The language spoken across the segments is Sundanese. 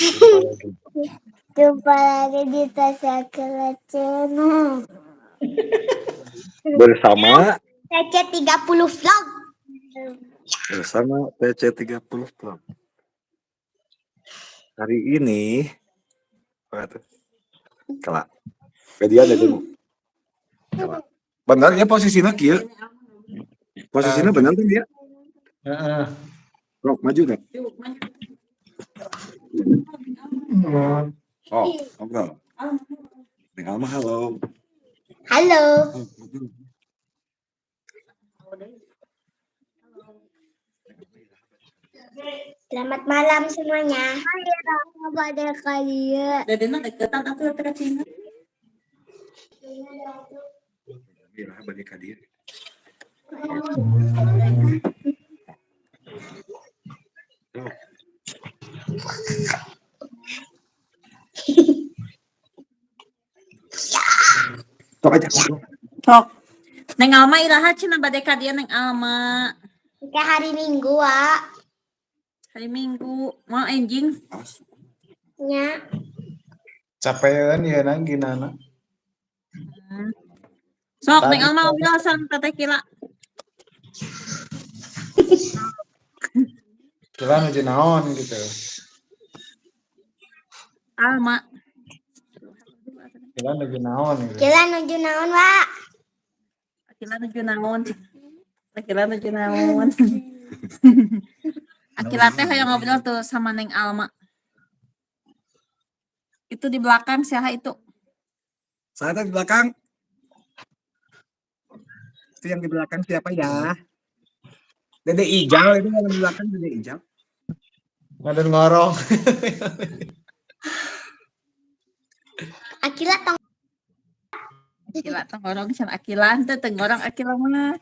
Jumpa lagi. Jumpa lagi di Tasya Channel. Bersama TC 30 Vlog. Bersama TC 30 Vlog. Hari ini apa tuh? Kelak. Media ada dulu. Kelak. Benar ya posisinya kieu. Posisinya benar kan dia? Heeh. Rok maju deh. Oh, ngobrol. Neng Alma halo. Halo. Selamat malam semuanya. Pada kalian. Dedena deketan atuh teh ka Cina. Iraha bade ka dieu. Tok aja. Sok. Neng Alma iraha cenah bade ka dieu Neng Alma. Ke hari Minggu, Wak. Hari Minggu mau enjing. Nya. Capean ya nang ginana. Sok Tadi Neng Alma ngobrol sareng Teteh Kila. Kila nuju naon gitu. Alma. Kila nuju naon gitu. Kila nuju naon, Wak? Akila nuju naon? Akila nuju naon? Akila teh hayang ngobrol tuh sama Neng Alma. Itu di belakang siapa itu? Saya di belakang. Itu yang di belakang siapa ya? Dede Ijal itu yang di belakang Dede Ijal. Ngadon ngorong. Akila tong Akila tenggorong can Akila teh tenggorong Akila mah.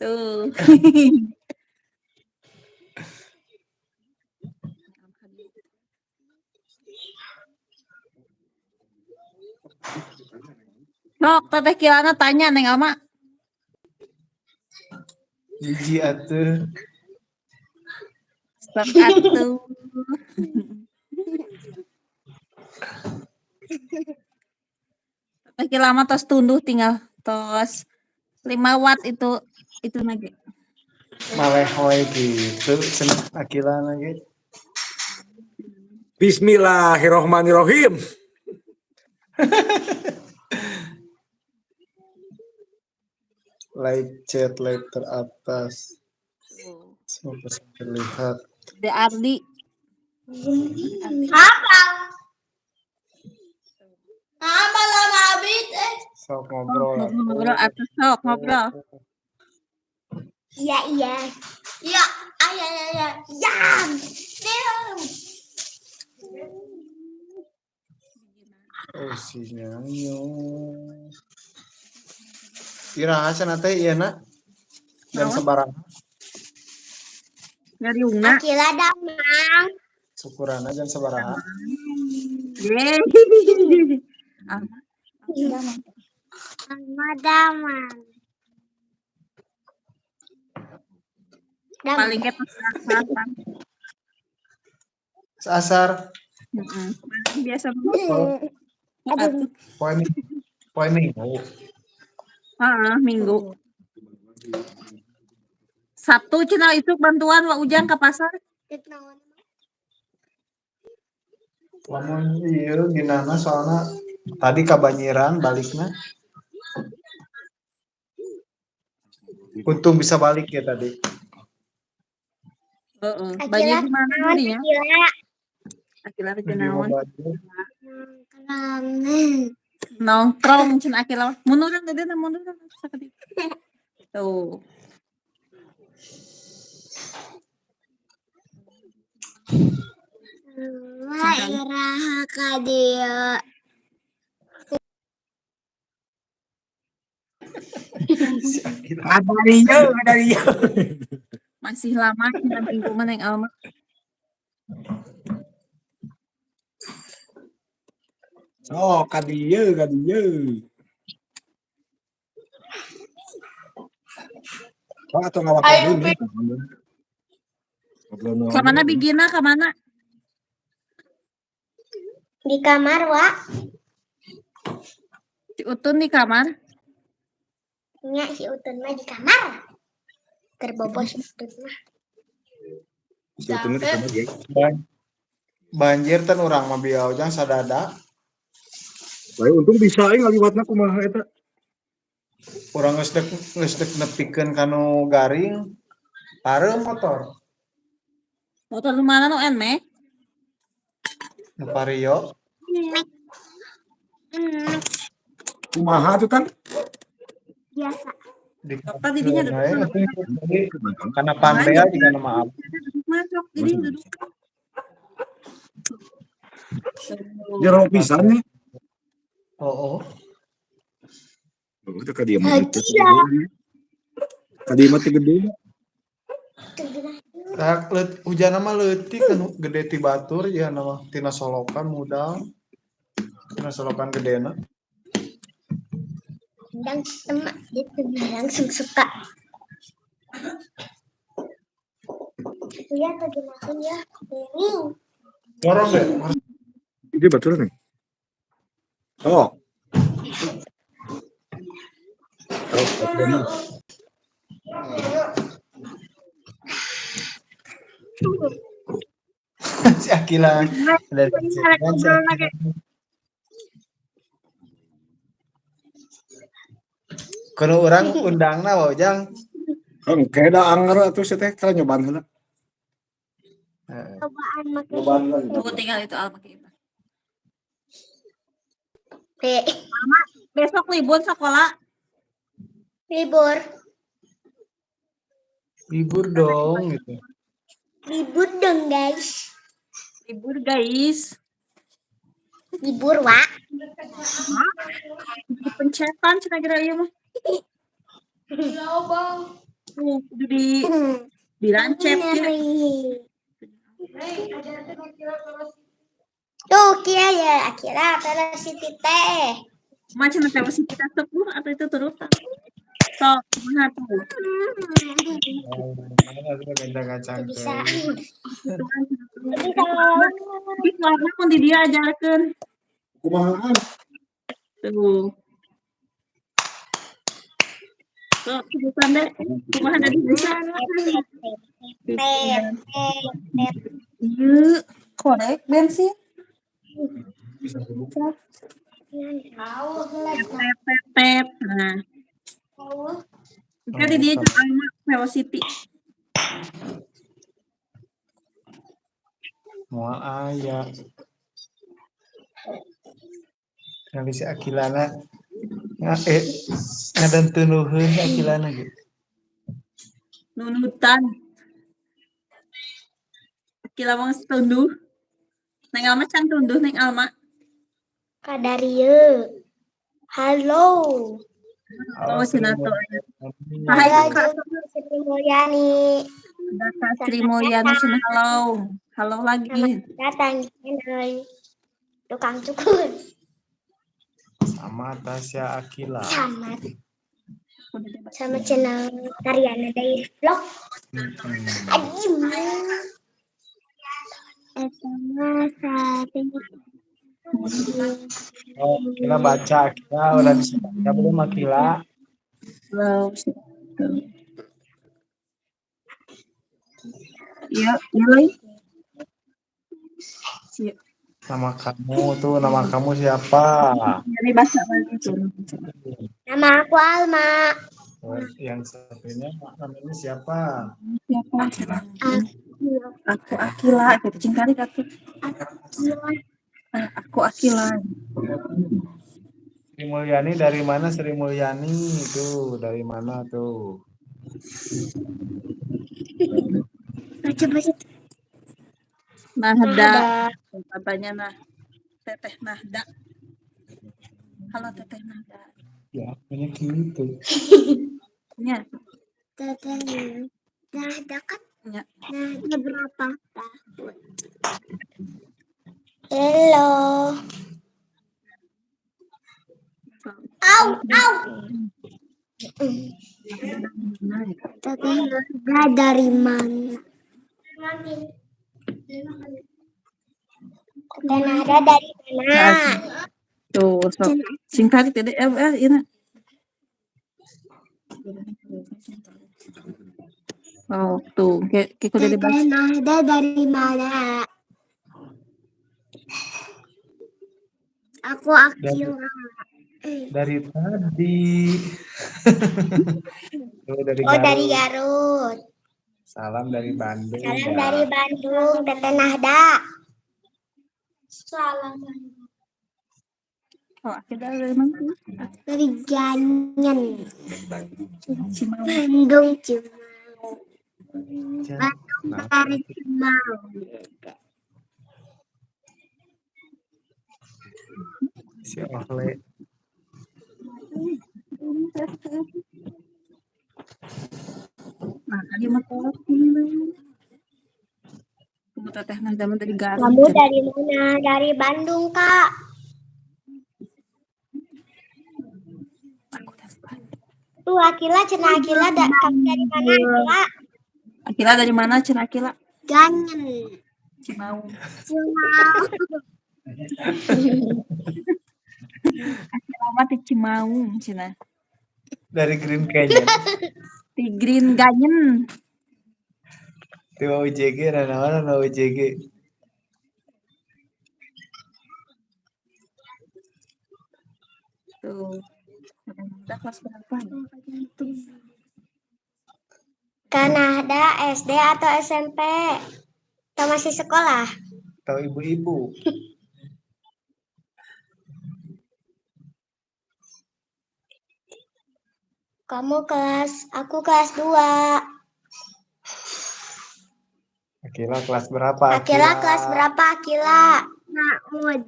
Tuh. Sok, Teteh Kilana tanya Neng Alma. Jiji atuh. Sok atuh. Teteh Kila mah tos tunduh tinggal tos 5 watt itu lagi. Malehoy gitu cenah Akila lagi. Bismillahirrohmanirrohim. Live chat live teratas. Semoga bisa terlihat. De Ardi. Apa? Apa lama habis? Sok ngobrol. Ngobrol atuh sok ngobrol. Iya, iya. Iya, ayah, ayah, ya. Oh, sinyalnya. Iraha cenah teh ieu na. Jam Naon? sabaraha? Ngariungna. Akila damang. Syukurana jam sabaraha? Yeay. Alma damang. Paling ke pas asar. Asar. Heeh. Biasa Oh, atuh. poe Minggu. Heeh, Minggu. Sabtu cenah itu bantuan Wak Ujang ke pasar. Lamun ieu ginana soalna tadi kabanjiran balikna. Untung bisa balik ya tadi. Heeh. Banjir Akila di mana naon nih ya? Akila? Akila teh Di naon? banjir. Nongkrong. Nongkrong cenah Akila. Munduran tadi na munduran sakedik. Tuh. Wah, iraha ka dieu. Si Akila. Ada Rio. Masih lama cenah Minggu mah Neng Alma. Oh, ka dieu, ka dieu. Oh, atau ngawakal dulu. Ngobrol Ka mana bigina ka mana? Di kamar, Wak. Si Utun di kamar. Nya si Utun mah di kamar. Keur bobo si Utun mah. Si Utun di kamar ya. Banjir tan urang mah bieu ujang sadada. Bae untung bisa aing ngaliwatna kumaha eta. Urang geus dek nepikeun kanu garing. Pareum motor. Motor mana nu NMAX? Nu Vario. Kumaha tuh kan? Biasa. Di Bapak didinya duduk. Karena pandea juga nama apa. Masuk jadi duduk. Jero pisan nya. Oh. Oh, itu ka dieu mah teu gede. Ka dieu mah teu gede. Nah, hujan mah leutik kan gede ti batur ya nama tina solokan mudal. Tina solokan gedena. Undang emak gitu langsung suka. Iya atau gimana ya? Ini. Dorong deh. Ini betul nih. Oh. Oh, betul. Si Akila. Ada si Akila. Kalau orang undangna wa ujang. Engke da anger atuh sia teh kalau nyobaan heula. Heeh. Cobaan make Nyobaan heula. Tunggu tinggal itu al pakai itu. P. Besok libur sekolah. Libur. Libur dong gitu. Libur dong, guys. Libur guys. Libur, Wak. Pencetan cenah kira ieu mah. Tuh, kudu di rancep ya. Tuh, kia ya, akhirnya velocity teh. Macam velocity kita sepuh atau itu turutan. Sok, kumaha tuh? Kacang-kacang. Bisa. Bisa. Bisa. Tapi warna pun di dia ajarkeun. Kumahaan? Tuh. Sok, turutan deh. Kumaha dari bisa. T, T, T. Iya, korek bensin. Bisa dulu. Tet, tet, tet. Nah, jadi dia juga velocity. Moal aya. Kali si Akilana ngadan tunduheun si Akilana gitu. Nunutan. Akila mah geus tunduh. Neng Alma can tunduh Neng Alma. Kadarieu. Halo. Oh, cenah tuh. Halo, Hai, Kak. Sri Mulyani. Ada Kak Sri Mulyani cenah halo. Halo lagi. Datang channel tukang cukur. Sama Tasya Akila. Sama sama channel Tariana Daily Vlog. Aduh. Sama satu. Oh, Akila baca, Akila udah bisa baca belum Akila? Belum. Iya, iya lagi. Iya. Nama kamu tuh, nama kamu siapa? Jadi baca lagi tuh. Nama aku Alma. Oh, yang satunya namanya siapa? Siapa? Aku Akila, gitu. Cingkari aku. Aku Akila. Sri Mulyani dari mana Sri Mulyani tuh? Dari mana tuh? Baca baca. Nahda. Katanya nah. Teteh Nahda. Halo Teteh Nahda. Ya, punya gitu. Ya. Teteh Nahda kan? Ya. Nahda berapa tahun? Halo. Au, au. Teteh Nahda dari mana? Teteh Nahda dari mana? Tuh, sok. Sing tarik tadi ini. Oh, tuh, kayak kayak kudu dibahas. Teteh Nahda dari mana? Aku Akila. Dari tadi. Oh, dari Oh, dari Garut. Garut. Salam dari Bandung. Salam ya. dari Bandung, Teteh Nahda. Salam. Oh, Akila dari mana? Dari Ganyen. Cimaung. Bandung Cimau. Nah, Dari Cimau. si Ohle. Nah, tadi mah kolot Kamu Teteh Nahda mah dari Garut. Kamu dari mana? Dari Bandung, Kak. Aku dari Bandung. Tuh Akila, Cina Akila, kamu dari mana Akila? Akila dari mana, Cina Akila? Ganyen. Cimaung. Cimau. Akila mah di Cimaung, Cina. Dari Green Canyon. Di Green Ganyen. Di UJG, nah, nah, UJG. Tuh. Kita kelas berapa? Kak Nahda SD atau SMP? Atau masih sekolah? Atau ibu-ibu. Kamu kelas, aku kelas 2. Akila kelas berapa? Akila kelas berapa Akila? Naud.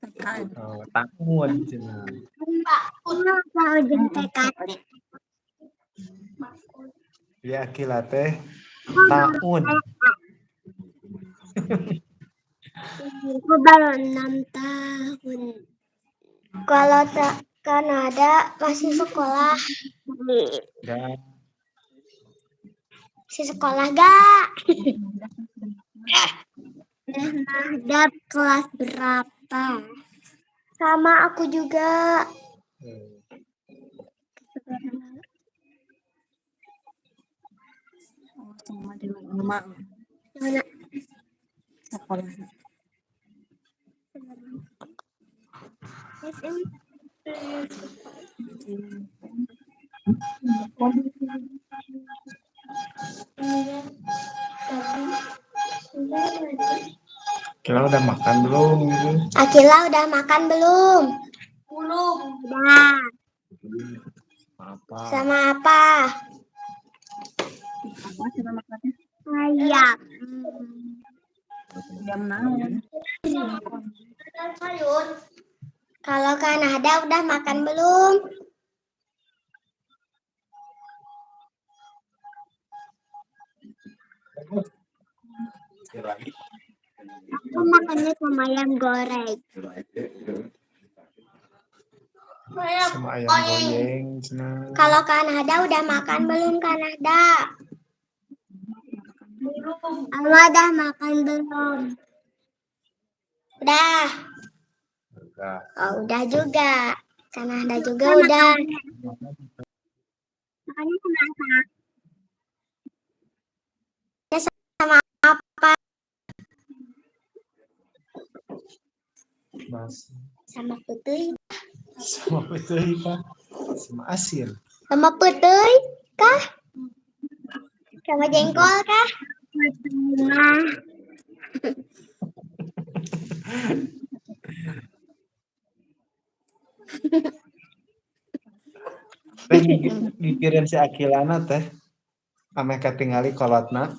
TK. Oh, tahun. Cina. TK. Ya Akila teh tahun. Aku baru 6 tahun. Kalau tak Kanada masih sekolah. Ya, Masih sekolah gak? Nahda kelas berapa? Sama aku juga. Oh, sama dengan emak Mana? sekolah. Akila udah makan belum? Gitu? Akila udah makan belum? Belum. Udah. Apa? Sama apa? Apa sih makannya? Ayam. Jam naon? Kalau Kanada udah makan belum? Aku makannya sama ayam goreng. Sama ayam goyeng. Cina. Kalau Kanada udah makan belum Kanada? Belum. udah makan belum? Udah. Udah. Oh, udah juga. Kanada juga udah. Makannya sama apa? Sama apa? Mas. Sama putih. Sama betul Pak. Sama asin. Sama putih kah? Sama jengkol kah? Teh gigireun si Akilana teh. Ameh katingali kolotna.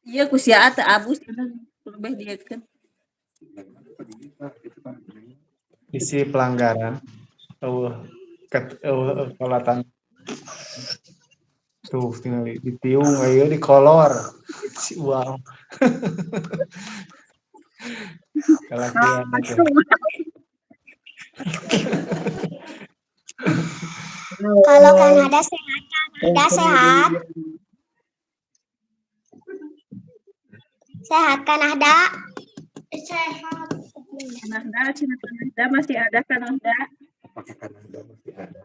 Iya, ku sia teu abus lebih dietkeun. Isi pelanggaran. Eueuh eueuh kolotan. Tuh tingali ditiung ayeuna dikolor. Si uang. Kalakian teh. Kalau Kanada sehat, Kanada sehat. Sehat kan Nahda? Sehat. Nahda, Cina Nahda masih ada kan Nahda? Apakah Kanada masih ada?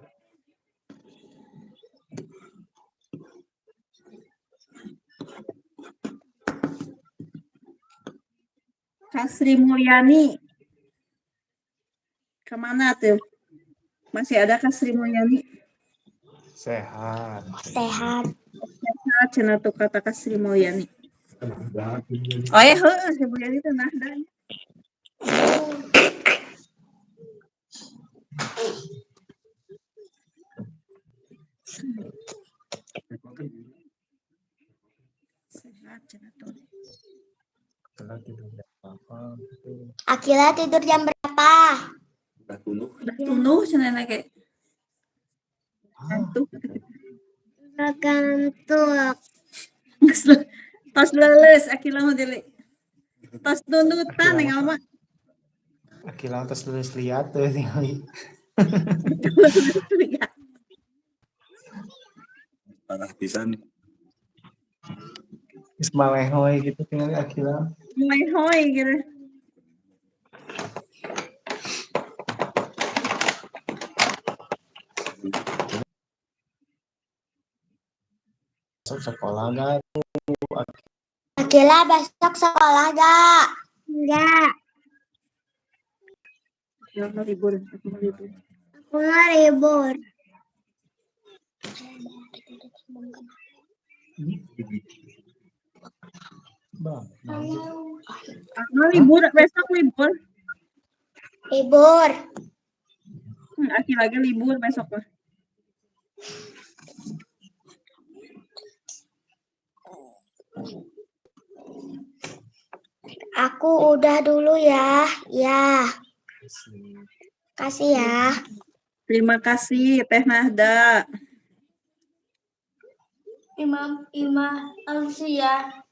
Kasri Mulyani. Kemana tuh? Masih ada Kasri Mulyani? Sehat. Sehat. Sehat, cenah tuh kata Kasri Mulyani. Kanada. Oh ya, heueuh, Sri Mulyani teh Nahda. Sehat cenah tuh. Akila tidur jam berapa? Akila tidur jam berapa? Udah tunduh. Udah tunduh cenah ge. Ngantuk. Ngantuk. Tos leuleus Akila mah deui. Tos tundutan ning Alma. Akila terus lulus lihat tuh tinggal. Parah pisan. Geus malehoy gitu tinggal Akila. Melehoy gitu. Besok sekolah enggak? Akila besok sekolah gak? Enggak. Aku mau libur, aku mau libur. Aku mau libur. Bang. Aku libur, besok libur. Libur. Aki lagi libur besok mah. Aku udah dulu ya. Ya. Kasih ya. Terima kasih Teh Nahda. Imam Ima Alsia.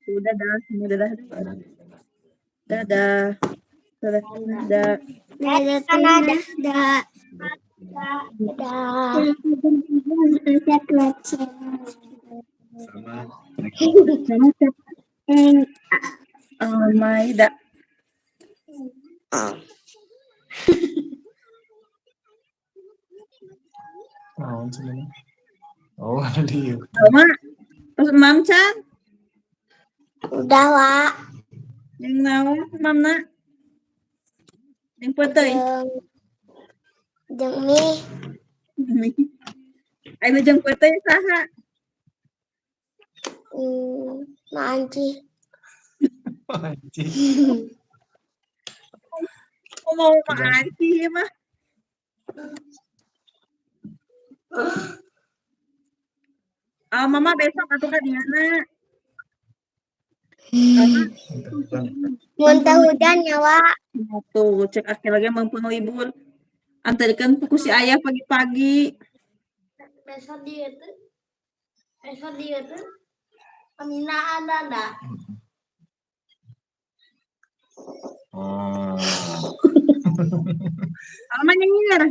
Udah dah, semua dadah. Dadah. Dadah Teh Nahda. Dadah Teh Nahda. Dadah. Sama. Sama siapa? Almaida. Naon sih? Oh, ada di Alma. Terus Mam Chan. Udah, Wak. Yang naon Mamna? Yang putih. Jeung mie. Ayo jeung putih saha? Ma Anci. Anjing. Mau Ma Anci mah. Ah, Mama besok atau kan Diana. Mun teu hujan ya, Wak. Tuh, cek akhir lagi mumpung libur. Antarkan buku si ayah pagi-pagi. Besok dia tuh Amina ada enggak? Alma nyengir.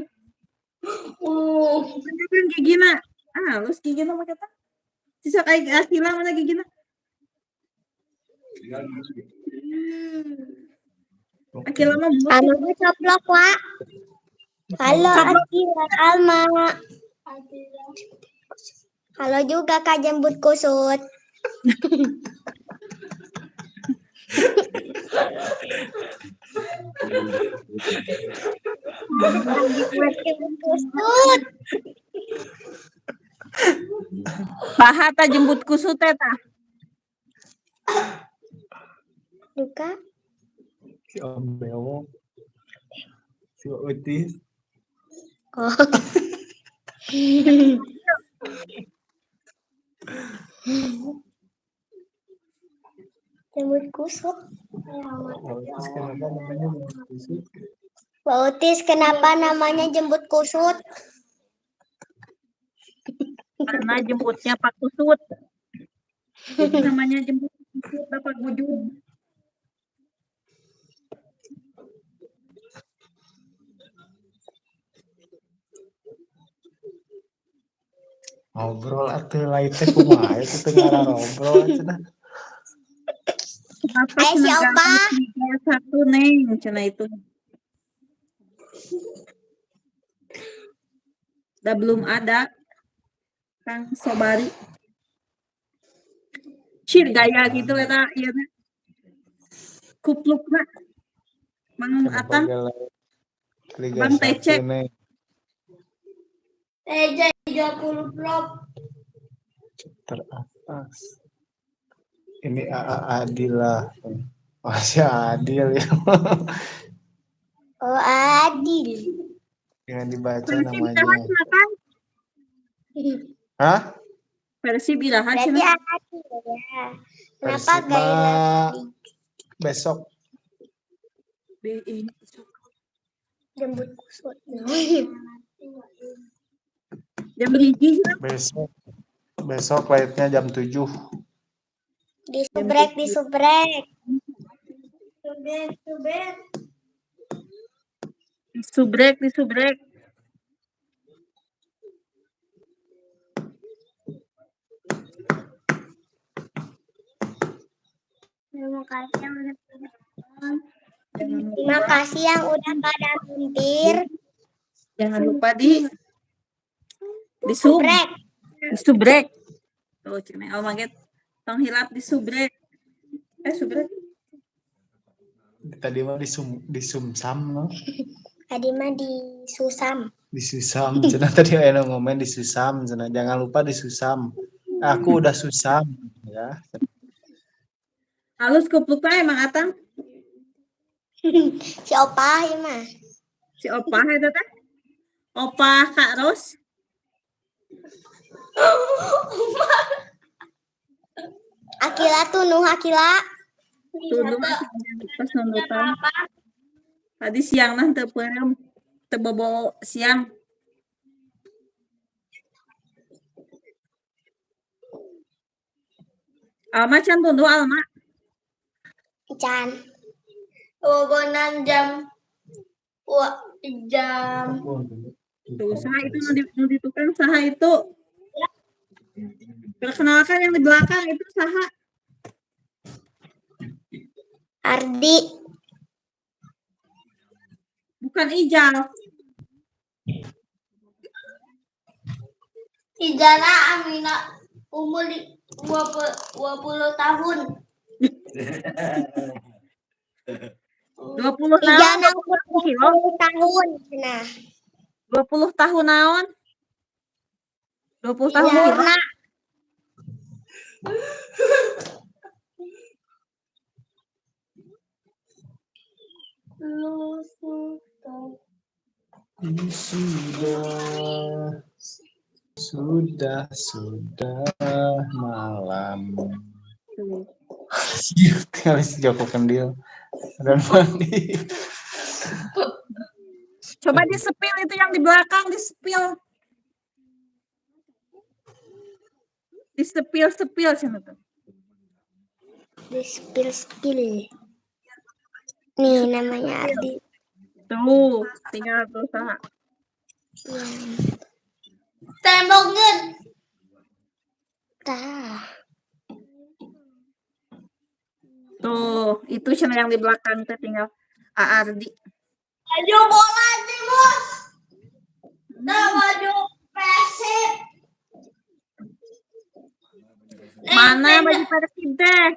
Tunjukkan gigina. Ah, halus gigina mah kata. Sisa kayak Akila mana gigina? Akila mah buat. Alma mah coplok, Wak. Halo Akila, Alma. Halo juga Kak Jembut Kusut. Jembut kusut. Saha ta jembut kusut teh tah? Duka. Si Om Bewok. Si Otis. Oh. Jembut kusut. Otis kenapa namanya jembut kusut? Mbak Otis, kenapa namanya jembut kusut? Karena jemputnya Pak Kusut. Jadi namanya jemput kusut Bapak Gujud. Ngobrol atuh lain teh kumaha itu teu ngobrol cenah. Kenapa Ayo, cenah siapa? Liga 1 Neng cenah itu. Udah belum ada. Kang Sobari. Cir gaya gitu eta ieu teh. Kuplukna. Mang Kenapa Atang gala Liga Abang 1 TC. nih? TJ 30 blok. Teratas. Ini AA Adil lah. Masih Adil ya. Oh, Adil. Jangan dibaca Versi namanya. biraha cenah Kang. Hah? Versi biraha Berarti cenah. Adil ya. Kenapa Persib gaya mah besok. Jembut kusut? Jam hiji cenah. Besok. Besok lightnya jam 7. Disubrek, disubrek. Subrek, subrek. Disubrek, disubrek. Terima kasih yang udah Terima kasih yang udah pada mampir. Jangan lupa di sub Subrek. Disubrek. Tuh cenah Alma ge tong hilap disubrek. Subrek. Tadi mah disumsam no. Tadi mah di susam. Disusam. Cenah tadi aya nu ngomen disusam cenah. Jangan lupa disusam. Aku udah susam ya. Halus kuplukna emang Atang. Si opah ya mah. Si opah eta teh. Opah Kak Ros. Akila tuh nuh Akila. Tuh pas nonton. Tadi siang nah teu peureum. Teu bobo siang. Alma can tunduh Alma. Can. Bobonan jam jam Tuh, saha itu nu di tukang saha itu? Perkenalkan yang di belakang itu saha? Ardi. Bukan Ijal. Ijala Amina umur 20 tahun. 20 tahun. Ijana umur 20 tahun. Nah, 20 tahun naon? 20 tahun. Umurna. Sudah malam. Tinggal si Joko Kendil dan mandi. Coba di-spill itu yang di belakang, di-spill. Di-spill-spill sini tuh. Di-spill-spill. Nih namanya Ardi. Tuh, tinggal tuh saha. Ya. Temboknya. Tah. Tuh, itu channel yang di belakang tuh tinggal Ardi. Baju bola sih, Bos. Nah, baju Persib. Mana baju Persib teh?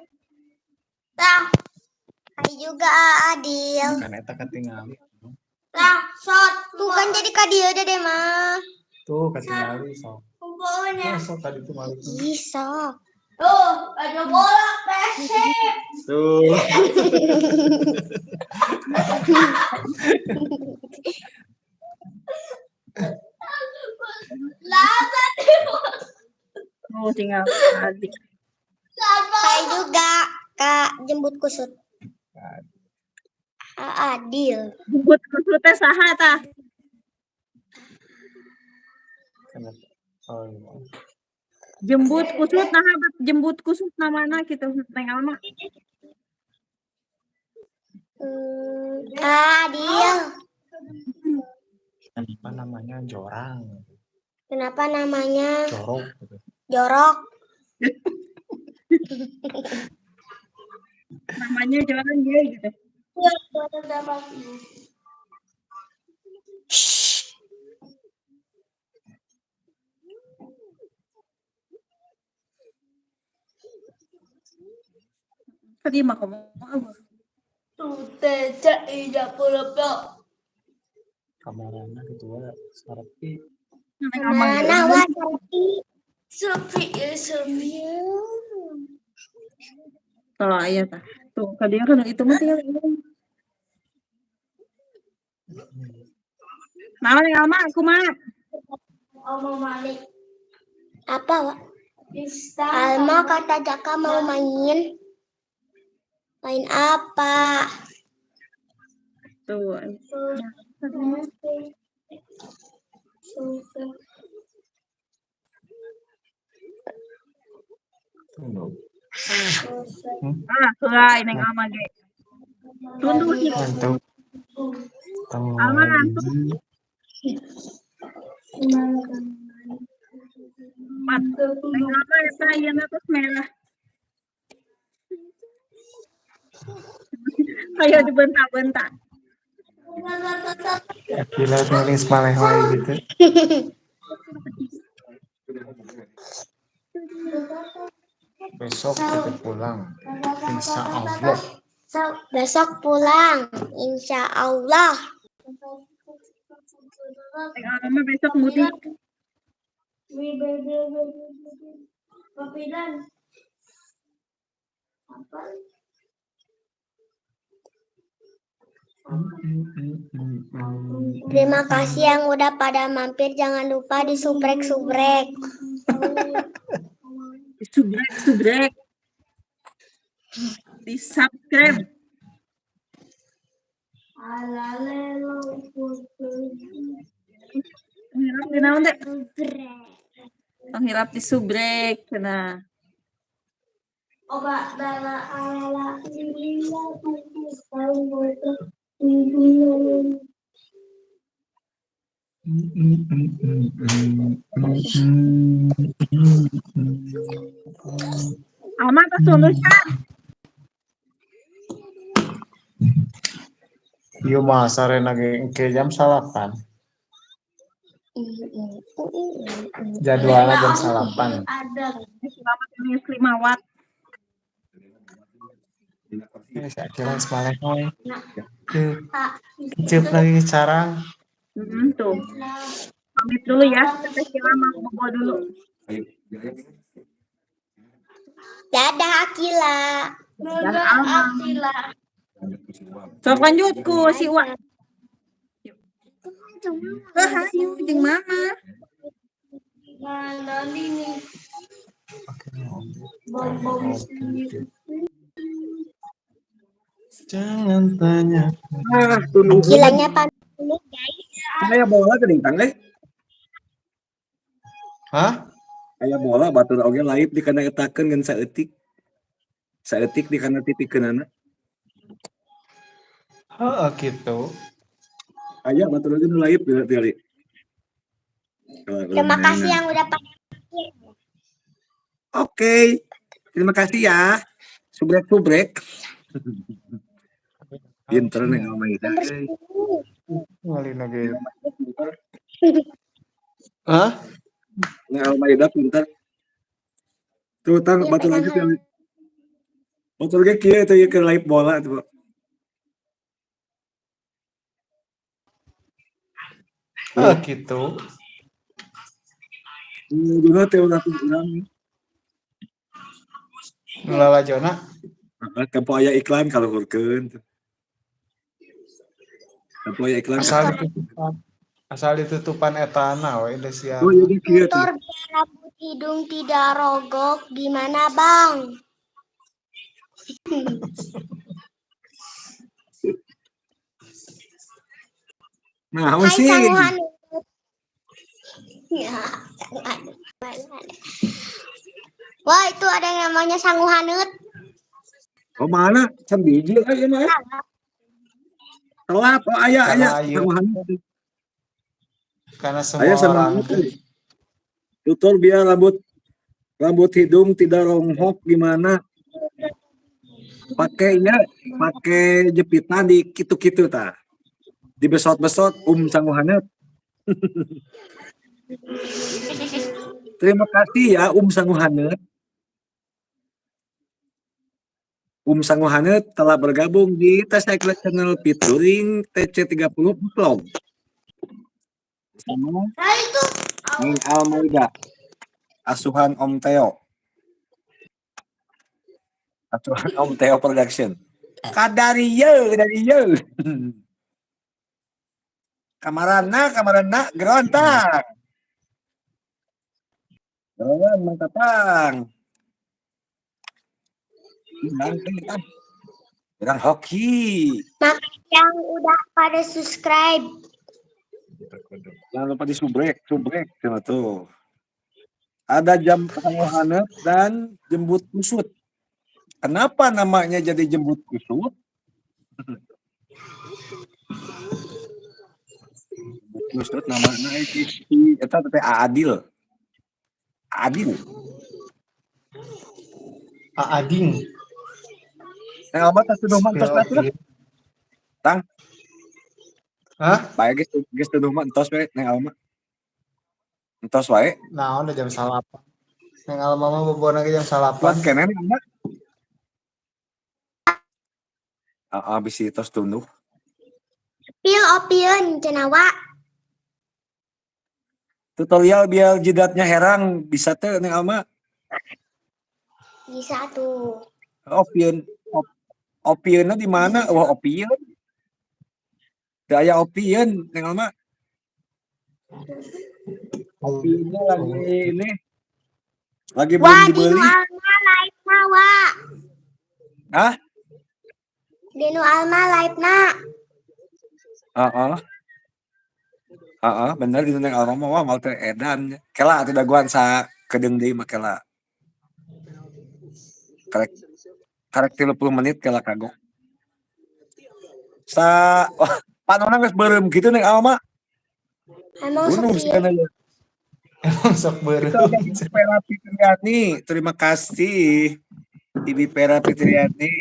Tah. Hai juga Adil. Kan eta katingali. Tah, shot. Tuh kan jadi kadieu deh mah. Tuh katingali sok. Kumpulnya. Oh, sok tadi tuh malik. Ih, sok. Tuh, baju bola Persib. Tuh. Oh, tinggal Ardi. Hai juga Kak Jembut Kusut. Adil. Jembut kusut teh saha tah? Kenapa? Oh, iya. Jembut kusut nah jembut kusut namana kitu Neng Alma. Adil. Kenapa namanya jorang? Kenapa namanya Jorok. Jorok? Namanya jualan dia gitu. Tadi mah kamu apa? Kamarana gitu ya, sarepi. Mana wah sepi. Sepi. Tuh, iya tah. Tuh, tadi kan itu mah tinggal ini. Naon ya, Alma, kumaha? Apa, Wak? Alma kata Jaka mau main. Main apa? Tuh. Ah, heula neng Alma ge. Tunduh sih. Ngantuk. Alma ngantuk. Empat. Neng Alma eta ayeuna terus merah. Kayak dibentak-bentak. Gila nulis malehoy gitu. Besok kita pulang. Insya Allah. Besok pulang, insya Allah. Neng Alma besok mudik. Terima kasih yang udah pada mampir. Jangan lupa di subrek-subrek. Subrek, subrek. Di subscribe. Tong hilap di naon teh? Tong hilap di subrek cenah. Alma tos tunduh can. Ieu mah sarena ge engke jam 9. Jadwalnya jam 9. Selamat ini 5 watt. Ini si Akila geus malehoy. Kecep lagi carang. Tuh. Pamit dulu ya. Teteh Kila mau bobo dulu. Dadah Akila. Dadah Alma. Sok lanjut ku si Wa. Eh, hayu jeung mama. Jangan tanya. Ah, tunduh. Akilanya pamit dulu guys. Aya bola geuning tang eh. Hah? Aya bola batur oge live di kana etakeun ngan saeutik. Saeutik di kana tipikeunana. Heeh gitu. Aya batur oge nu live di Terima kasih yang udah pada mampir. Oke. Terima kasih ya. Subrek-subrek. Pinter nih ngomong itu. Nomor 10. Ngalina ge. Hah? Neng Almaida pinter. Tuh tang Iya, batur lagi pegang. tuh. Batur ge kieu teh ieu keur live bola tuh. Heeh gitu. Dulu teh ulah urang. Nu lalajona Tempo aya iklan kaluhurkeun. Tempo aya iklan. Asal ditutupan etana we Indosiar. Oh, iya kieu tuh. Tutor biar rambut hidung tidak rogok gimana bang? Nah, Hai sih. Sanguhan. Ya, Sanguhanut. Wah, itu ada yang namanya Sanguhanut. Oh, mana? Can biji euy mah. Telat, oh aya aya Karena ieu Sanguhanut. karena semua Aya orang Sanguhanut. Tutor biar rambut hidung tidak ronghok gimana? Pakai ya, pakai jepitan di kitu-kitu tah. Dibesot-besot Sangu Haneut. Terima kasih ya Sangu Haneut. Sangu Haneut telah bergabung di Teh Channel featuring TC30 Vlog. Bersama Nah itu. Neng Almaida. Asuhan Om Teo. Asuhan Om Teo Production. Kadarieu, kadarieu. Kamarana, kamarana, gerontak. Geron, Mang Tatang. Hilang, hilang. Hilang hoki. Yang udah pada subscribe. Jangan lupa di subrek, subrek sama tuh. Ada jam Haneut dan jembut kusut. Kenapa namanya jadi jembut kusut? Jembut kusut namanya itu eta teh Adil. Adil. Aading. Yang amat tas tuduh mah entos we lah. Tang. Hah? Bae geus geus tuduh mah entos we Neng Alma. Entos wae. Nah, udah jam 9. Neng Alma mah bobona ge jam 9. Kuat keneh Neng Alma. Heeh, bisi tos tunduh. Pil opieun cenah wa. Tutorial biar jidatnya herang bisa teh Neng Alma. Bisa tuh. Opieun opieunna di mana? Wah, opieun. Teu aya opieun Neng Alma. Opieunnya lagi ini. Lagi belum Wah, di nu dibeli. Alma live na wa. Hah? Di nu Alma live na. Heeh. Heeh, bener di Neng Alma mah wah mal teh edan. Kela atuh dagoan sa kedeung deui mah kela. Karek karek 30 menit kela kagok. Sa wah, panonna geus beureum kitu Neng Alma. Emang Bunuh sok sih kana ya. Emang sok beureum. Itu ada Ibu Pera Fitriani. Terima kasih. Ibu Pera Fitriani.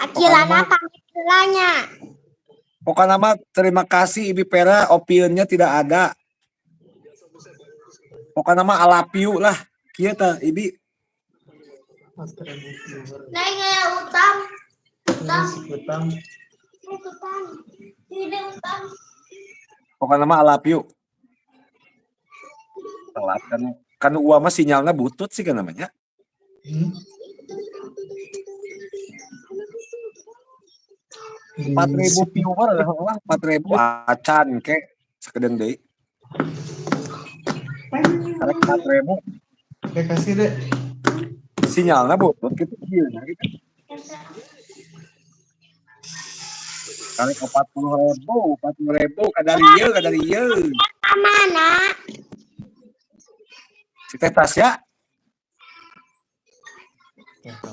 Akilana pamit heula nya. Pokoknya mah terima kasih Ibu Pera, opieunnya tidak ada. Pokoknya mah alapiu lah. Kieu tah Ibi. Neng aya utang. Utang. Utang. Utang. Ini utang. Pokoknya mah alapiu. Telat kan. Kan uang mah sinyalnya butut sih kan namanya. 4.000 viewer lah, 4.000 acan ke sekedeng deui. Karek 4.000. Oke, kasih deh. Sinyalnya butut gitu kieu nya gitu. Karek 40.000, 40.000 kadarieu, kadarieu. Mana? Si Teh Tasya.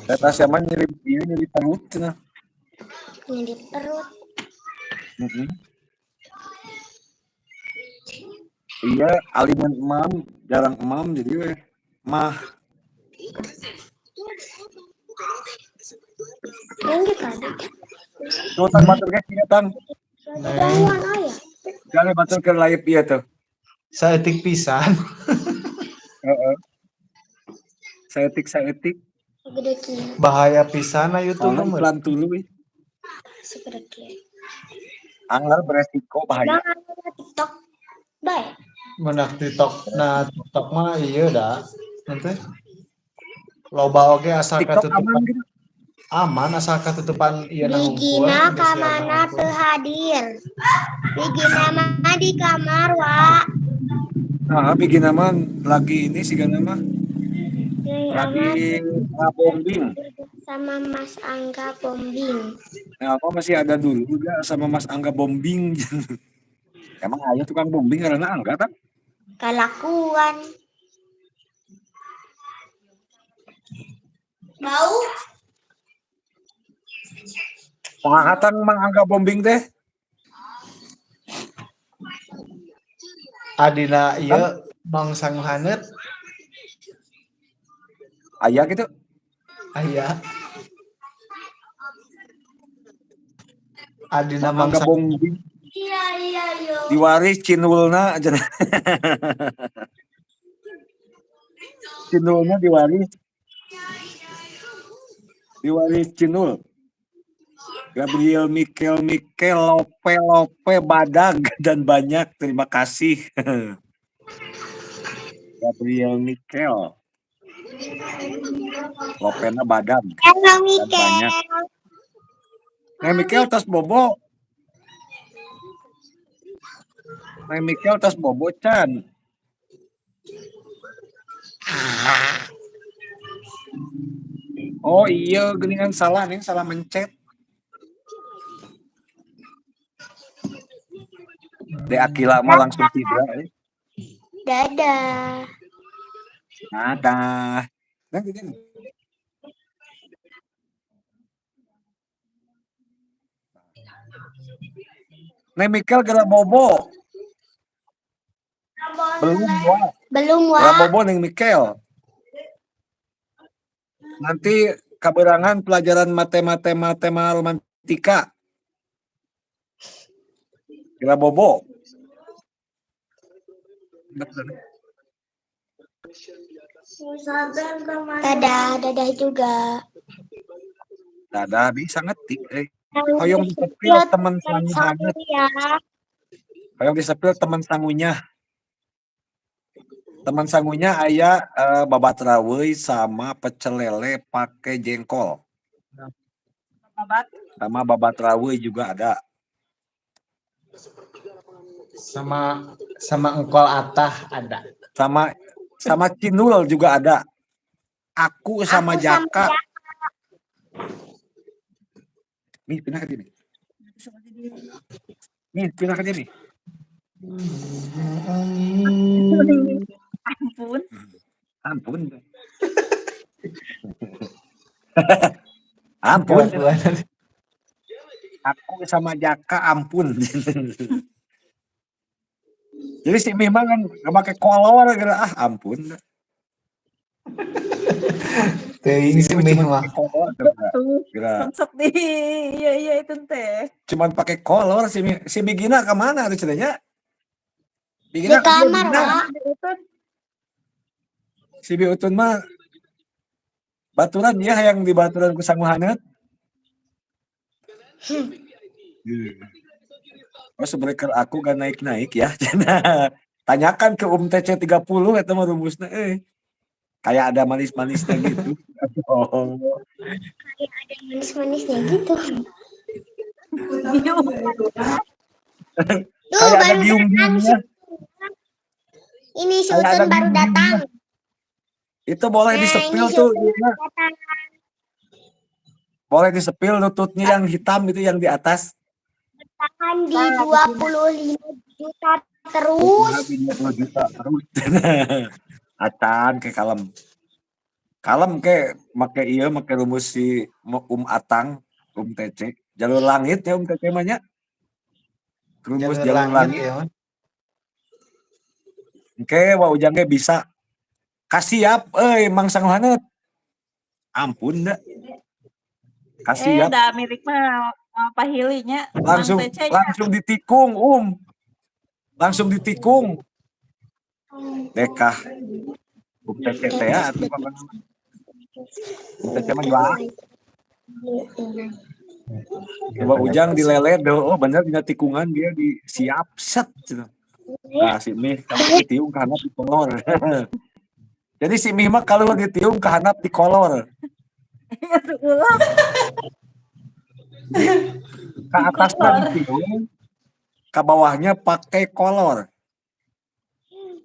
Teh Tasya mah nyeri ieu nyeri perut cenah. Nyeri perut. Iya, aliman emam, jarang emam jadi weh mah. Yang gitu ada. Tuh tang batur ge kieu tang. Gangguan aya. Jale batur keur live ieu tuh. Saeutik pisan. Heeh. Saeutik saeutik. Gede kieu. Bahaya pisan na YouTube Soalnya mah. iklan tuluy. Segede kieu. Anggar beresiko bahaya. Bang anu TikTok. Bae. Menak TikTok. Nah, TikTok mah iya dah. Nanti loba oge asal TikTok katutupan aman gitu. Aman asal katutupan ieu na hungkul. Bigina ka mana teu hadir. Bigina mah di kamar wa. Nah, Bigina mah lagi ini sih mah Neng lagi Alma bombing. sama Mas Angga bombing. Nah, apa masih ada dulu juga sama Mas Angga bombing. Emang aya tukang bombing karena Angga kan? Kalakuan. Bau? Pangatan Mang Angga bombing teh. Adina ieu Mang Sangu Haneut. Aya gitu. Aya. Adina mangsa Gabung Iya, iya. Diwaris cinulna aja. Cinulnya diwaris. Diwaris cinul. Gabriel Mikel Mikel Lope Lope Badag dan banyak terima kasih. Gabriel Mikel. Lopena Badag Halo dan Mikel. Banyak. Neng Mikel tos bobo. Neng Mikel tos bobo can. Oh iya, geningan salah nih, salah mencet. De Akila mah langsung tidur. Eh. Dadah. Dadah. Neng, gini. Neng Mikel geura bobo. Belum, wah. Belum, Geura wah. Bobo Neng Mikel. Nanti kaberangan pelajaran matematika romantika. Geura bobo. Dadah, dadah juga. Dadah bisa ngetik eh. Hoyong disepil teman sangu hangat. Ya. Hoyong disepil teman sangunya. Teman sangunya aya babat raweuy sama pecel lele pakai jengkol. Babat. Sama babat raweuy juga ada. Sama sama engkol atah ada. Sama sama cinul juga ada. Aku sama Aku sama Jaka. Nih pindah ke sini. Nih pindah ke sini. Ampun. Ampun. Ampun. Aku sama Jaka ampun. Jadi si Mima kan nggak pakai kolor gitu. Ah ampun. Teuing si Mima Mih cuma mah. pakai kolor geura. Tuh, Geura. sok di iya itu teh. Cuman pakai kolor si Mi- si Bigina kemana tuh ceritanya? Di Bigina kamar, Bigina. Wak. Itu Si Bi Utun mah baturan ya yang di baturan ku sangu haneut. Oh subreker aku gak naik-naik ya. Tanyakan ke TC 30 eta mah rumusna eh. Kayak ada manis-manisnya gitu. Oh. Kayak ada manis-manisnya gitu. giung. Tuh, Kayak ada baru datang. giung-giungnya. Ini si Kayak ada Utun baru giung-giungnya. datang. Itu boleh Nah, disepil ini si tuh, Utun iya. baru datang. Boleh disepil lututnya yang hitam itu yang di atas. Tahan di 25 juta terus. 20 juta terus. Acan ke kalem. Kalem ke make iya make rumus si Atang, TC. Jalur langit ya TC mah nya. Rumus Jalur jalur langit langit. ya mah. Oke, Wa Ujang ge bisa. Kasiap euy Mang Sanghaneut. Ampun dah. Eh, Kasiap. da milik mah pahilinya Mang Langsung TC nya. langsung ditikung, Langsung ditikung. Dekah. TC teh ya atuh pokokna. TC mah jelas. Coba Ujang dilelet, oh bener dina tikungan dia di siap set gitu. Nah, si Mih kalau ditiung ke handap di kolor. Jadi si Mih mah kalau ditiung ke handap di kolor. Itu ulah. Ke atasnya ditiung, ke bawahnya pakai kolor.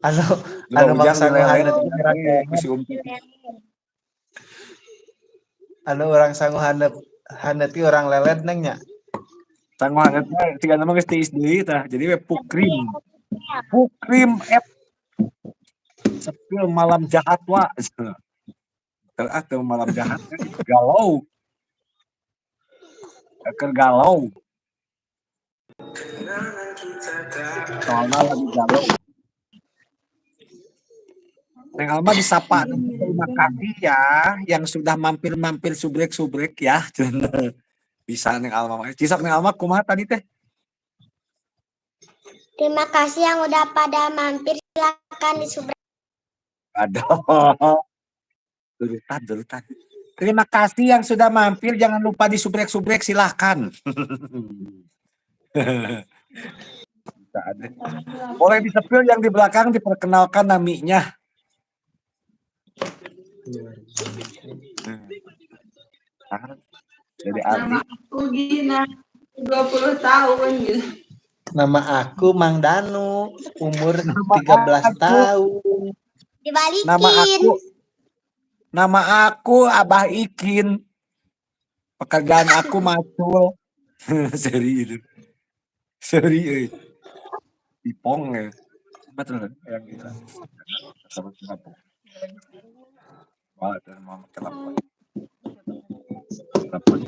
Anu Coba anu Ujang bangsa dilelet, haneut orang ku si TC. Anu orang sangu haneut haneut ge orang lelet neng nya. Sangu haneut mah siga nama geus tiis deui tah. Jadi we pukrim. Pukrim F. Sepil malam jahat wa. Teu ah teu malam jahat galau. Keur galau. Soalnya lagi galau. Neng Alma disapa, terima kasih ya yang sudah mampir-mampir subrek-subrek ya. Bisa Neng Alma mah. Cisok Neng Alma kumaha tadi teh? Terima kasih yang udah pada mampir. Silakan di subscribe. Aduh. Turutan, turutan. Terima kasih yang sudah mampir. Jangan lupa di subrek-subrek, silahkan. Bisa ada. Boleh di-spill yang di belakang, diperkenalkan naminya. Jadi Ardi. Nama aku Gina, 20 tahun gitu. Nama aku Mang Danu, umur Nama 13 aku. Tahun. Dibalikin. Nama aku Abah Ikin. Pekerjaan aku macul. Seri itu. Seri euy. Ipong ya. Betul yang itu. Sama siapa? Wah, itu mau telepon. Telepon.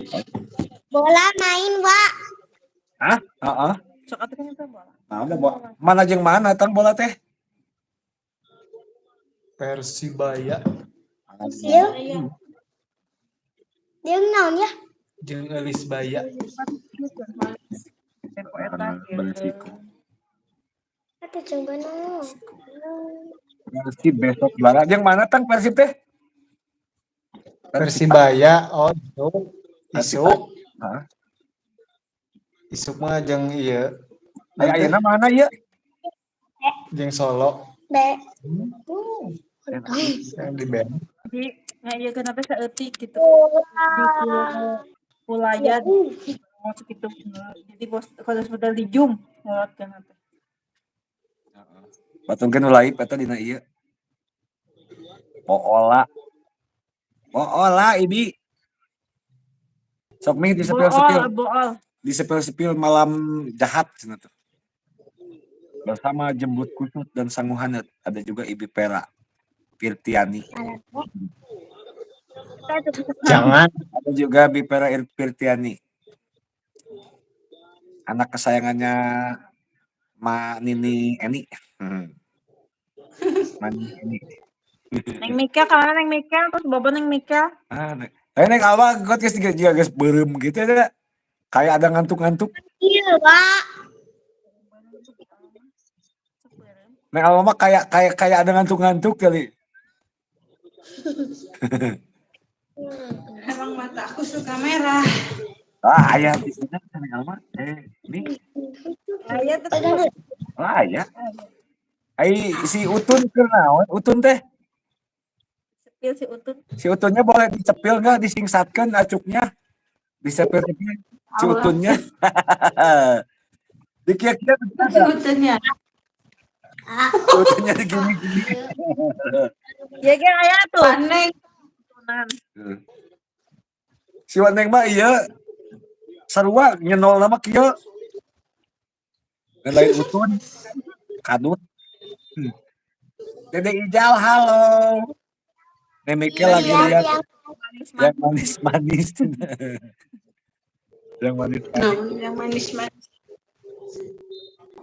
Bola main, Wak. Hah? Heeh. Sok atuh kan eta bola. Nah, udah bola. Mana jeung mana tang bola teh? Persibaya. Sieu. Dia naon ya? Jeung Elis Baya. Tempo eta kieu. Beresiko. Atuh coba no. Persib besok juara. Jeung mana tang Persib teh? Persibaya, oh itu. Isuk. Hah? Isuk mah jeung ieu. Aya ayeuna mana ieu? Jeung Solo. B. Yang di band. Jadi ngayekeun teh saeutik gitu. Di kulayat mau segitu. Jadi bos kalau sudah di zoom lewatkeun teh. Batungkeun nu laip eta dina ieu. Poola. Poola ibi. Sok nih di sepil-sepil. Bool, bool. Di sepil-sepil malam jahat cenah tuh. Bersama Jembut Kusut dan Sanguhanet ada juga Ibi Pera Pirtiani. Jangan. Ada juga Bi Pera Pirtiani. Anak kesayangannya Ma Nini Eni. Ma Nini Eni. Neng Mika kemana Neng Mika? Terus bobo Neng Mika. Ah, Neng. Tapi Neng Alma got geus juga geus beureum gitu ya. Kayak ada ngantuk-ngantuk. Iya, Pak. Neng Alma mah kayak kayak kayak ada ngantuk-ngantuk kali. Emang mata aku suka merah. Ah, aya di sini Neng Alma. Ini Aya tetep. ah aya. Ai si Utun keur naon? Utun teh. Sepil si Utun. Si Utunnya boleh dicepil nggak? Disingsatkan acuknya? Disepil-sepil si Utunnya. Dikia-kia Si Utunnya. si Utunnya digini-gini. Ya ge aya tuh. Aneh. Utunan. Si Waneng mah iya sarua nyenol nama kieu. Lain Utun. Kadut. Dede Ijal halo. Nemeke lagi Iya, lihat yang yang manis-manis. Yang manis-manis. No, yang manis-manis.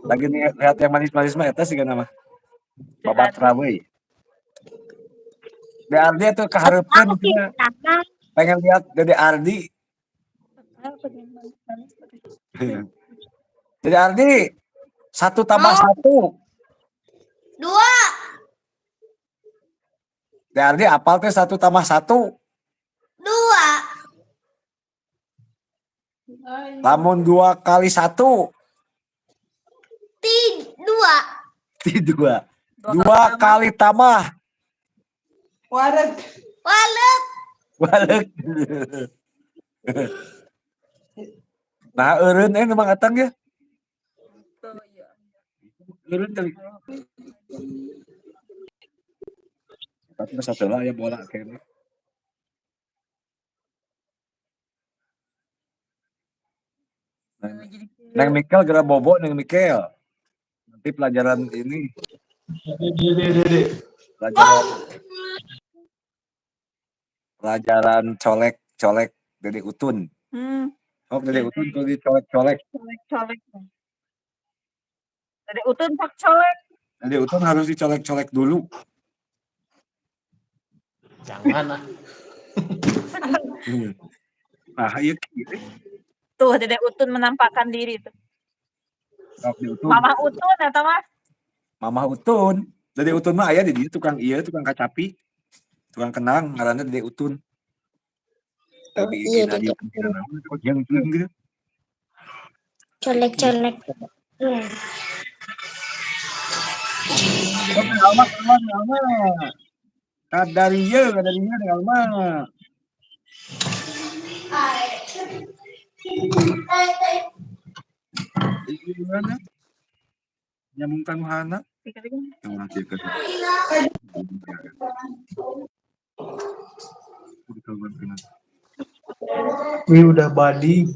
Lagi nih lihat yang manis-manis mah eta sih nama. Babat Rawe. Dede Ardi tuh kehareupeun cenah. sama. Pengen lihat Dede Ardi. Dede Ardi 1 tambah 1. 2. Dede Ardi apal teh 1 tambah 1? 2. Lamun 2 kali 1. 2. 2. 2 kali tambah. Wareg. Walek. Walek. Nah, eureun memang atang ya. Eureun tadi. Tapi satu lah ya bola kayaknya. Neng Mikel geura bobo Neng Mikel. Nanti pelajaran ini. Pelajaran colek-colek Dede Utun. Oh, Dede Utun tuh dicolek-colek. Colek-colek. Dede Utun sok colek. Dede Utun harus dicolek-colek dulu. Jangan ah. Nah, iya gitu. Tuh, Dede Utun menampakkan diri tuh. Sok di Utun. Mamah Utun eta mah. Mamah Utun. Dede Utun mah aya di dieu tukang ieu, tukang kacapi. Tukang kenang ngaranna Dede Utun. Oh, Tapi iya, gini, Dede yang gitu. Colek-colek. Iya. Oh, Alma, Alma, Alma. Kadarieu, kadarieu dengan Alma. Ieu gimana? Nyambung ka nu hana? Yang orang kieu ke. Wih udah badig.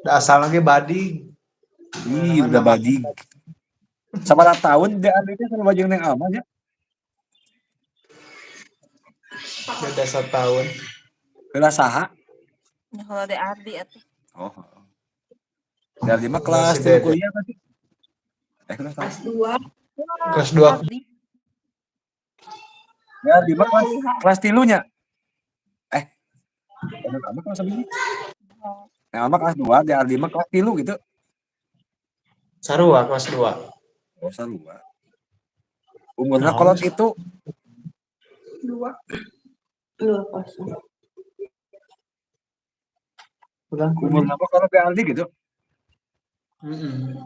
Udah asal lagi badig. Ih, udah badig. Sabaraha tahun dia ada teh sama jeung Neng Alma nya? Beda setahun. Heula saha? Ya kalau Dede Ardi atuh. Oh. Dari lima kelas Masih tilu beda. kuliah berarti. Eh, kelas Kelas 2. Kelas 2. Ardi. Ya, lima kelas kelas tilunya. Eh. Neng Alma kelas sabaraha? Neng Alma kelas 2, di Ardi mah kelas 3 gitu. Sarua kelas 2. Oh, sarua. Umurna Naon? kolot itu 2. 2 0. Ulang umurna mah kolot di Ardi gitu. Heeh.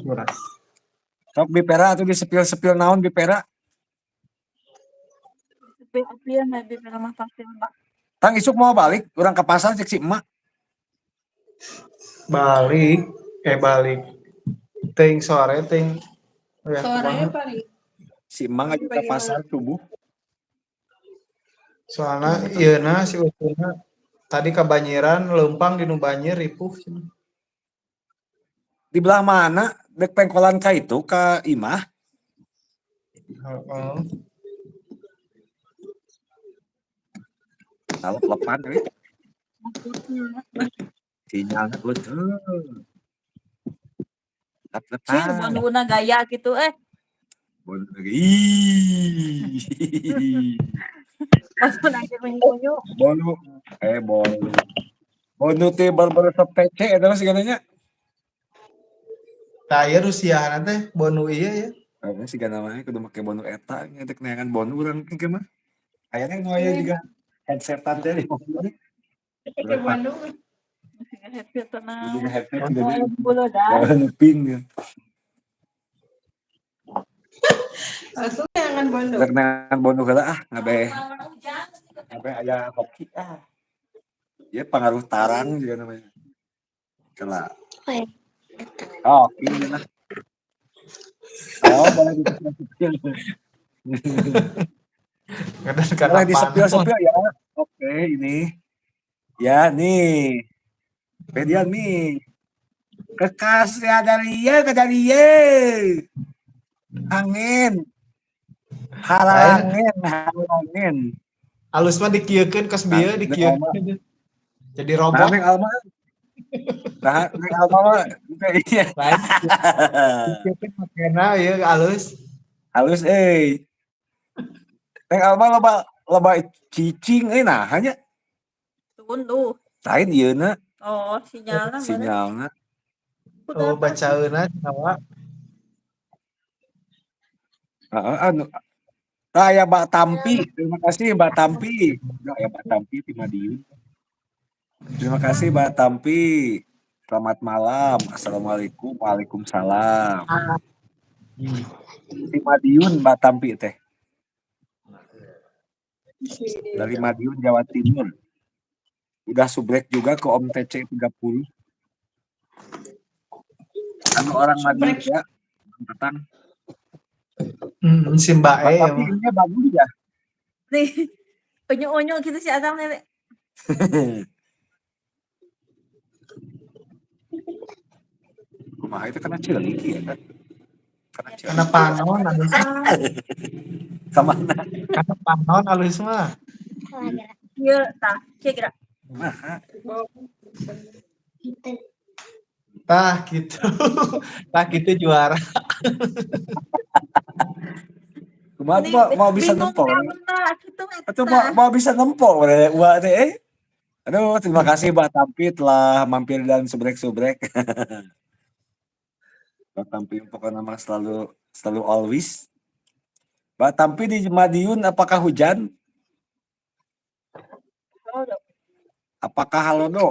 Murah. Sok bipera atuh disepil-sepil naon bipera. Sepil-sepil na bipera mah pasti mah. Tang isuk mau balik, urang ke pasar cek si emak. Balik, balik. Ting sore ting. Oh ya, Sore kumaha? paling. Si emak ngajak ke pasar subuh. Soalna ieuna si Utuna tadi kebanjiran leumpang di nu banjir ripuh cenah. Di belah mana? Dek pengkolan ka itu ka imah. Heeh. Talep-lepan euy. Sinyalna betul. Cih, Lep-lepan. bonduna gaya gitu eh. Bonduna gaya. Ih. Bonduna aja kunyu-kunyu. Bolu. Bolu. Bonu teh bar-bar resep PC eta mah sigananya. Tah ieu Rusia teh bonu ieu ya. Heeh, sigana mah kudu make bonu eta nya dek neangan bonu urang engke mah. Ayana nu aya juga headsetan teh di mobil. Ke Bandung. Headset tenang. Juga headset Oh, jadi bulu dah. jangan ping ya. Langsung jangan Bandung. Dek neangan bonu heula ah ngabeh. Ngabeh aya hoki ah. Ya pengaruh tarang juga namanya. Kela. Oh, ini lah. Oh, boleh disepil. Boleh disepil-sepil ya. Oke, ini. Ya, nih. Pedian nih. Kekasih ada dia, ke dia. Angin. Harangin, harangin. Alus mah dikieukeun kos bieu dikieukeun. Jadi robot. Nah, Neng Alma. Nah, Neng Alma mah iya. Lain. Dikieukeun makena ieu alus. Halus euy. Neng Alma loba cicing euy nah hanya. Tunduh. Lain ieuna. Oh, sinyalna. Sinyalna. Oh, bacaeuna nyawa. Heeh, anu. Tah aya Mbak Tampi. Terima kasih Mbak Tampi. Udah aya Mbak Tampi di Madiun. Terima kasih Mbak Tampi. Selamat malam. Assalamualaikum. Waalaikumsalam. Di Madiun Mbak Tampi teh. Dari Madiun Jawa Timur. Udah subrek juga ke Om TC 30. Anu orang Madiun ya. Petang. Si Mbak E. Tapi ini bagus ya. Nih, unyu-unyu gitu si Adam nenek. Kumaha itu kena cilik ya kan? Kena cilik. Kena panon alus mah. Kamana? Kena panon alus mah. Iya, tah, kira. Nah, Tah gitu. Tah gitu juara. Kumaha mau bisa nempo. Gitu, Atau mau bisa nempo wah teh. Aduh, terima kasih Mbak Tampi telah mampir dan subrek-subrek. Mbak Tampi pokoknya mah selalu selalu always. Mbak Tampi di Madiun apakah hujan? Halo. Apakah halodo?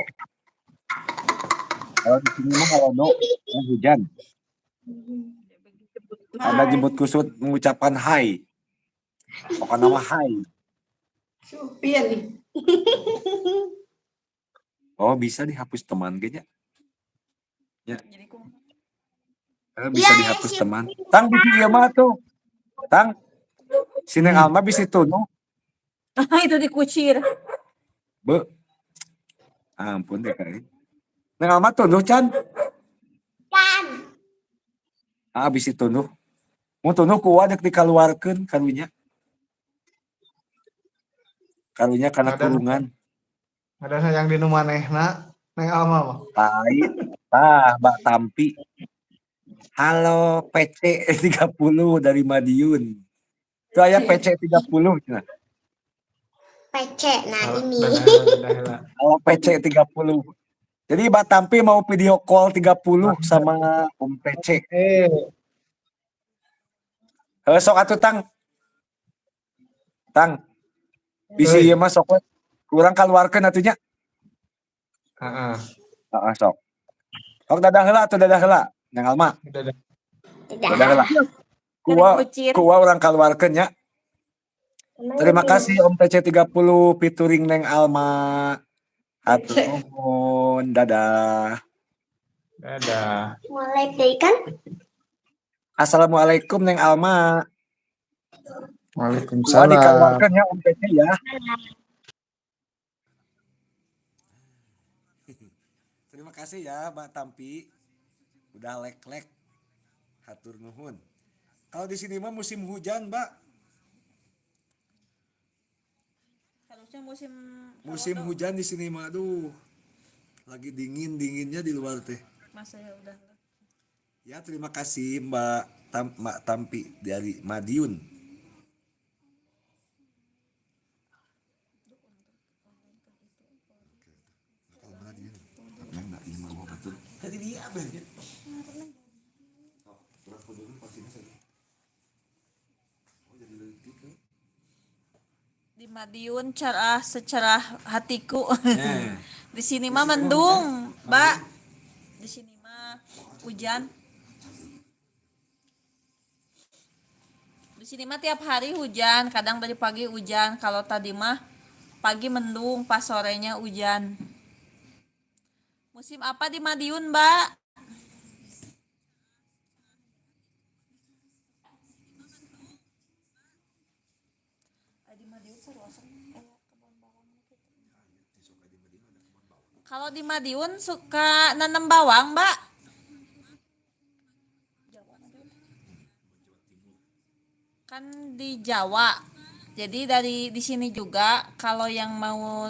Kalau di sini mah halodo, oh, hujan. Ada jemput kusut mengucapkan hai. Pokoknya mah hai. Supin. Oh, bisa dihapus teman kayaknya. Jadi kumaha? Bisa Iya, dihapus si teman. Tang bisa ieu mah tuh. Tang. Si Neng Alma bisa tunduh. Itu dikucir. Be. Ampun deh kali. Neng Alma tunduh can. Kan. Ah, bisa tunduh. Mau tunduh ku dek dikaluarkeun karunya. Karunya karena Ada. kurungan. Ada yang di nu manehna Neng Alma mah. Tai. Tah, Mbak Tampi. Halo PC 30 dari Madiun. Itu aya PC 30 cenah. PC. Nah, ini. Dadah heula, dadah heula. Halo PC 30. Jadi Mbak Tampi mau video call 30 sama Om PC. Eh, Heuh sok atuh Tang. Tang. Bisi Euy. ieu mah sok we. Kurang kaluarkeun atuh nya. Heeh. Heeh sok. Sok dadah heula atuh dadah heula. Neng Alma, Dadah. dadah Dadah. heula. Kuwa Dikucir. kuwa urang kaluarkeun nya. Terima kasih Om PC 30 featuring Neng Alma. Hatur nuhun, dadah. Dadah. Mau live deh kan? Assalamualaikum Neng Alma. Kuwa Waalaikumsalam. dikaluarkeun ya Om PC ya. Terima kasih ya Mbak Tampi. Udah lek-lek. Hatur nuhun. Kalau di sini mah musim hujan, Mbak. Harusnya musim Musim halodo. hujan di sini mah aduh. Lagi dingin-dinginnya di luar teh. Masa ya udah. Ya, terima kasih Mbak Tampi dari Madiun. Tadi dia ya. Di Madiun cerah secerah hatiku. Eh. Di sini mah mendung, Mbak. Di sini mah hujan. Di sini mah tiap hari hujan, kadang dari pagi hujan. Kalau tadi mah pagi mendung, pas sorenya hujan. Musim apa di Madiun, Mbak? Di Madiun seru aya kebun bawang gitu. Kalau di Madiun suka nanam bawang, Mbak? Kan di Jawa. Jadi dari di sini juga kalau yang mau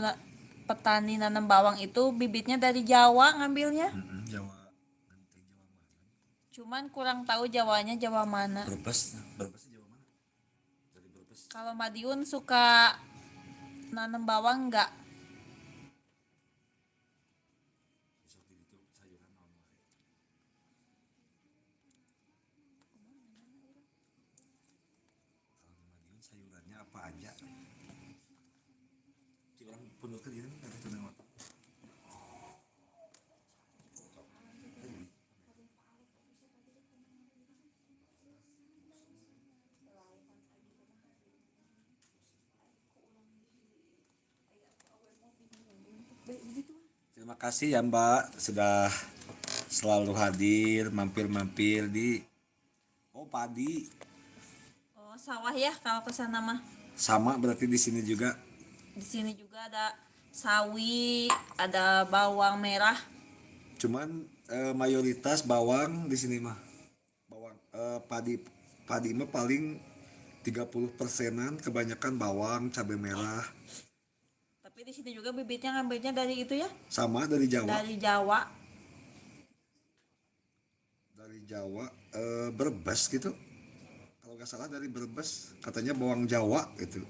petani nanam bawang itu bibitnya dari Jawa ngambilnya. Jawa. Cuman kurang tahu Jawanya Jawa mana. Brebes, Brebes Jawa mana? Dari Brebes. Kalau Madiun suka nanam bawang enggak? Besok di ditu sayuran naon wae. Kalau di Madiun sayurannya apa aja? Ki urang pundurkeun ieu nih ada tunang. Terima kasih ya Mbak sudah selalu hadir, mampir-mampir di Oh padi. Oh, sawah ya kalau ke sana mah. Sama berarti di sini juga. Di sini juga ada sawi, ada bawang merah. Cuman mayoritas bawang di sini mah. Bawang padi padi mah paling 30 persenan kebanyakan bawang, cabai merah. Tapi di sini juga bibitnya ngambilnya dari itu ya, Sama dari Jawa. dari Jawa. Dari Jawa Brebes gitu. Kalau nggak salah dari Brebes, katanya bawang Jawa gitu.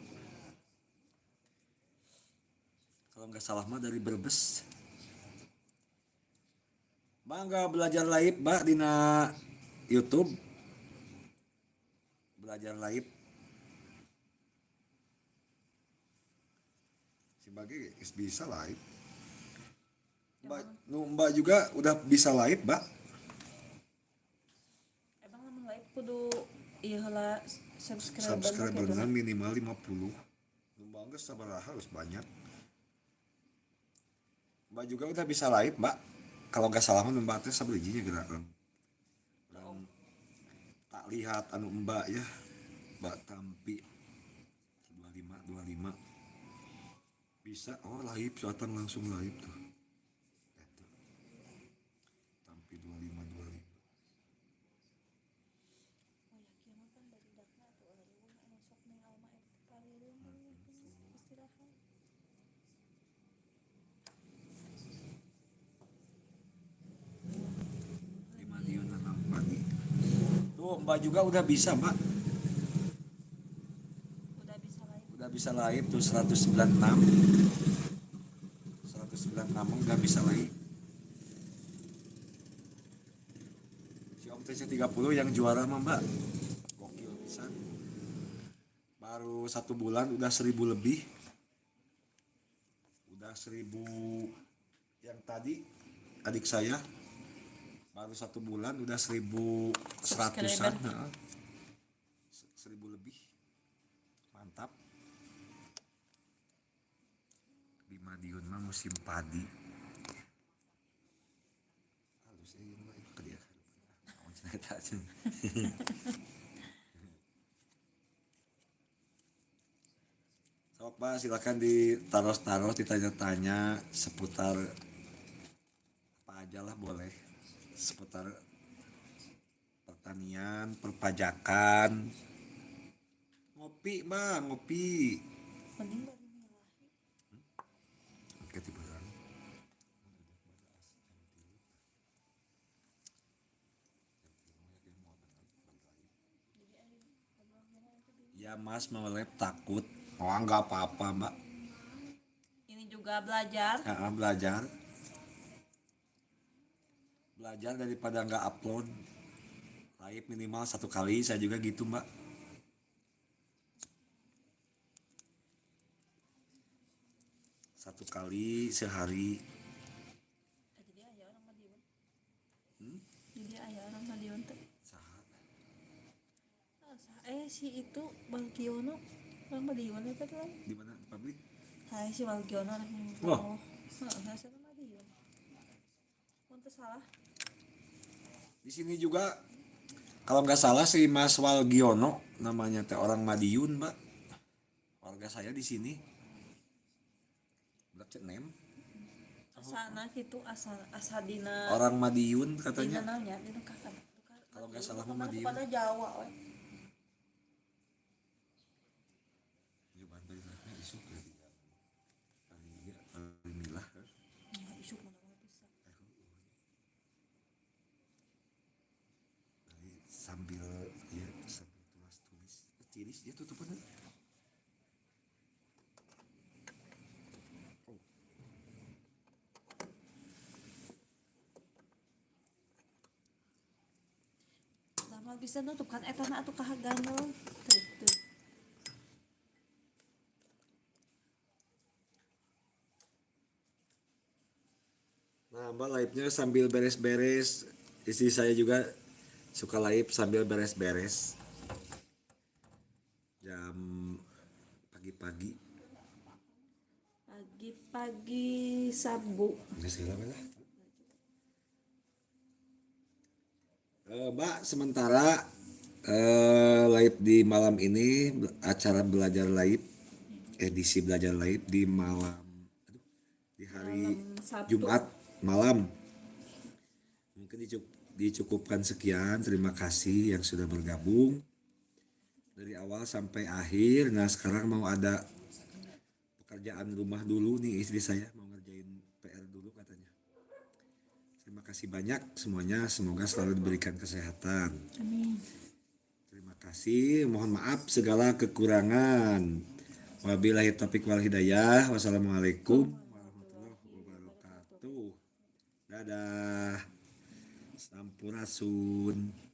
Kalau nggak salah mah dari Brebes. Bangga belajar live, Mbak, dina YouTube. Belajar live. Si Bagi bisa live. Mbak, nu Mbak juga udah bisa live, Mbak. Emang lamun live kudu ieu heula subscriber? Subscribernya minimal 50. Nu Mbak geus sabaraha, harus banyak. Mbak juga udah bisa live, Mbak. Kalau nggak salah mah Mbak teh sabaraha gerak. Tak lihat anu Mbak ya. Mbak Tampi 25 25 bisa, oh, live datang langsung live tuh. Eta. Tampi 25 25. Oh ya, kieu mah kan barudakna atuh eueuh anu sok ningal mah eta teh istirahat. Di Madiun nanam padi. Tuh, Mbak juga udah bisa, Mbak. Udah bisa live. Udah bisa live tuh, 196 196 udah bisa live. Si Om TC 30 yang juara mah, Mbak. Gokil pisan. Baru satu bulan udah 1000 lebih. Udah 1000 yang tadi adik saya baru satu bulan udah 1100-an. Subscriber. Heeh. 1000 lebih. Mantap. Di Madiun mah musim padi. Halus ieu mah ke dia. Naon cenah eta cenah. Sok, Pak, silakan ditaros-taros, ditanya-tanya seputar apa aja lah boleh. Seputar pertanian, perpajakan. Ngopi, Mbak, ngopi. Mending bari milah. Oke, tiba. Ya, Mas, mau live takut. Oh, nggak apa-apa, Mbak. Ini juga belajar. Ya, belajar. Belajar daripada nggak upload. Live minimal satu kali, saya juga gitu, Mbak. Satu kali sehari. Eh, jadi aya orang Madiun. Jadi aya orang Madiun teh. Saha? Ah, eh, si itu Bang Kiono orang Madiun eta teh lain. Di mana? Di publik? Hai, si Bang Kiono orang. Wah. Oh, heeh, saya Madiun. Mun teu salah. Di sini juga kalau nggak salah si Mas Walgiono namanya teh orang Madiun, Mbak. Warga saya di sini. Budak Cenem. Asana gitu, asa asa dina Orang Madiun dina katanya. naonnya dina kakak. Kalau nggak salah mah Madiun. Pada Jawa we. Ya, bantu isuk ya, tiga. Kali iya, kali milah. Ya, isuk mana mah bisa. Jadi sambil ya sambil tulis tulis tiris ya tutupan. Oh. Lama bisa nutup kan eta na atuh kahaganel. Tuh, tuh. Nah, Mbak live-nya sambil beres-beres. Istri saya juga suka live sambil beres-beres. Jam pagi-pagi. Pagi-pagi Sabu. Nggak segala lah. Eh, Mbak, sementara live di malam ini acara belajar live, edisi belajar live di malam, aduh, di hari Malam Sabtu. Jumat malam. Mungkin dicukupkan sekian. Terima kasih yang sudah bergabung dari awal sampai akhir. Nah, sekarang mau ada pekerjaan rumah dulu nih, istri saya mau ngerjain PR dulu katanya. Terima kasih banyak semuanya. Semoga selalu diberikan kesehatan. Amin. Terima kasih. Mohon maaf segala kekurangan. Wabillahi taufiq wal hidayah. Wassalamualaikum. Dadah. Sampurasun.